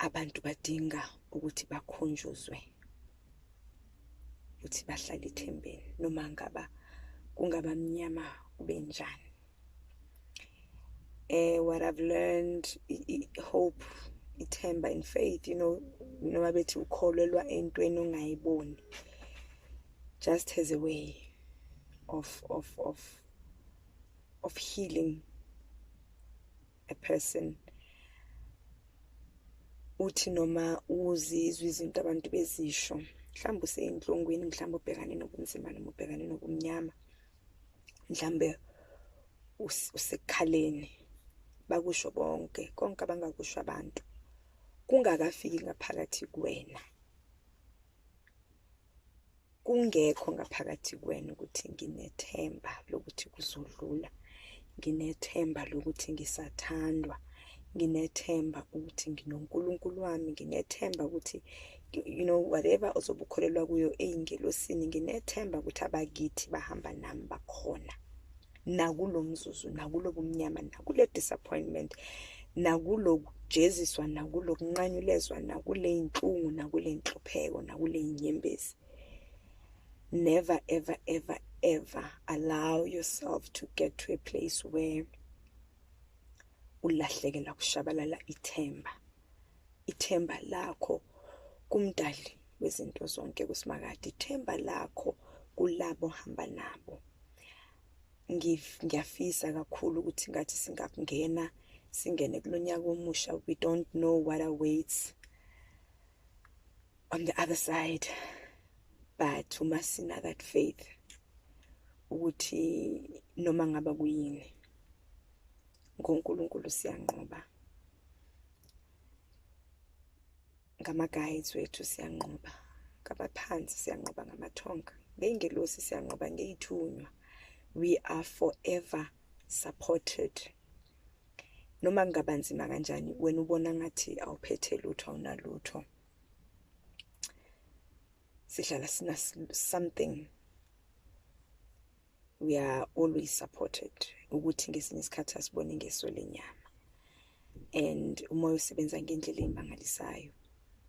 Abantu badinga ukuthi bakhunjuzwe ukuthi bahlale ethembeni noma ngaba kungaba mnyama kube njani. What I've learned, hope, ithemba and faith, noma bethi ukholelwa entweni ongayiboni, just has a way of healing a person. Uthi noma uzizwa izinto abantu bezisho, mhlawumbe useyinhlungwini, mhlawumbe ubhekane nobunzima noma ubhekane nobumnyama, mhlawumbe usekukhaleni, bakusho bonke konke abangakusho abantu, kungakafiki ngaphakathi kuwena, kungekho ngaphakathi kuwena ukuthi nginethemba lokuthi kuzodlula, nginethemba lokuthi ngisathandwa, nginethemba ukuthi nginoNkulunkulu wami, nginethemba ukuthi whatever ozobe ukholelwa kuyo ey'ngelosini, nginethemba ukuthi abakithi bahamba nami, bakhona nakulo mzuzu, nakulo bumnyama, nakule disappointment, nakulo kujeziswa, nakulo kunqanyulezwa, nakule inhlungu, nakule inhlupheko, nakule inyembezi. Never ever ever ever allow yourself to get to a place where ulahlekelwa kushabalala ithemba, ithemba lakho kumdali wezinto zonke, kuSimakade, ithemba lakho kulabo hamba nabo. Ngiyafisa kakhulu ukuthi ngathi singakungena, singene kulonyaka omusha. We don't know what awaits on the other side, but uma sina that faith ukuthi noma ngaba kuyini, ngoNkulunkulu siyanqoba, ngama-guides wethu siyanqoba, ngabaphansi siyanqoba, ngamathonga, ngey'ngelosi siyanqoba, ngey'thunywa. We are forever supported. Noma kungaba nzima kanjani, wena ubona ngathi awuphethe lutho, awunalutho, sihlala sina something. We are always supported, ukuthi ngesinye isikhathi asibone ngeso lenyama, and umoya usebenza ngendlela emangalisayo.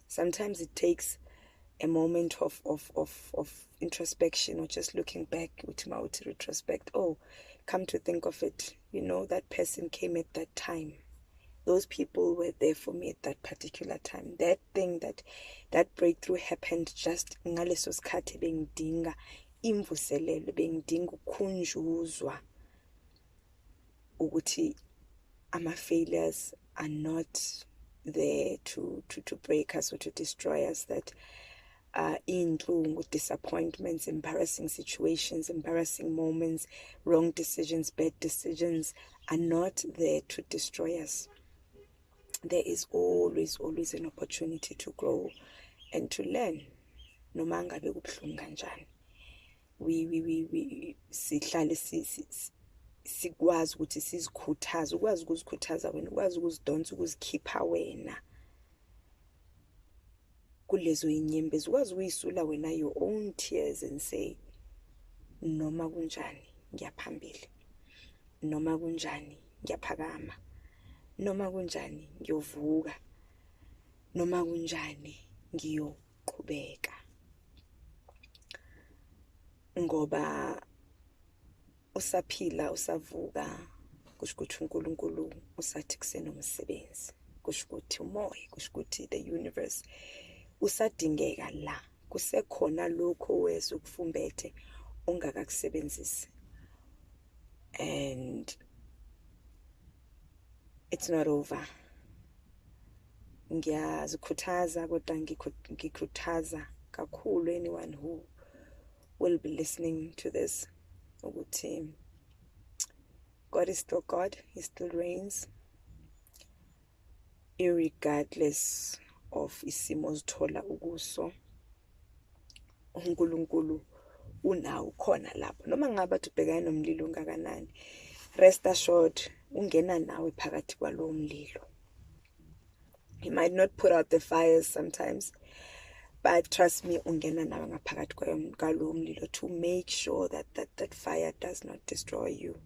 Sometimes it takes a moment of introspection or just looking back, uthi ma uthi retrospect, "Oh, come to think of it, that person came at that time, those people were there for me at that particular time, that thing, that breakthrough happened just ngaleso sikhathi bengidinga imvuselelo, bengidinga ukukhunjuzwa ukuthi ama failures are not there to break us or to destroy us, that inhlungu, disappointments, embarrassing situations, embarrassing moments, wrong decisions, bad decisions are not there to destroy us. There is always, always an opportunity to grow and to learn, noma ngabe kubuhlungu kanjani. We sihlale sikwazi ukuthi sizikhuthaze, ukwazi ukuzikhuthaza wena, ukwazi ukuzidonsa, ukuzikhipha wena kulezo inyembezi, ukwazi ukuyisula wena your own tears and say, "Noma kunjani ngiyaphambili, noma kunjani ngiyaphakama, noma kunjani ngiyovuka, noma kunjani ngiyoqhubeka," ngoba usaphila, usavuka, kusho ukuthi uNkulunkulu usathi kusenomsebenzi, kusho ukuthi umoya, kusho ukuthi the universe usadingeka la, kusekhona lokho wezwe kufumbethe ongakakusebenzisi, and it's not over. Ngiyazikhuthaza, kodwa ngikhuthaza kakhulu anyone who will be listening to this ukuthi God is still God, he still reigns irregardless of isimo ozithola ukuso. uNkulunkulu unawo khona lapho, noma ngabe athi ubhekane nomlilo ongakanani, rest assured ungena nawe phakathi kwalowo mlilo. He might not put out the fires sometimes, but trust me, ungena nawe ngaphakathi kwalowo mlilo to make sure that that fire does not destroy you.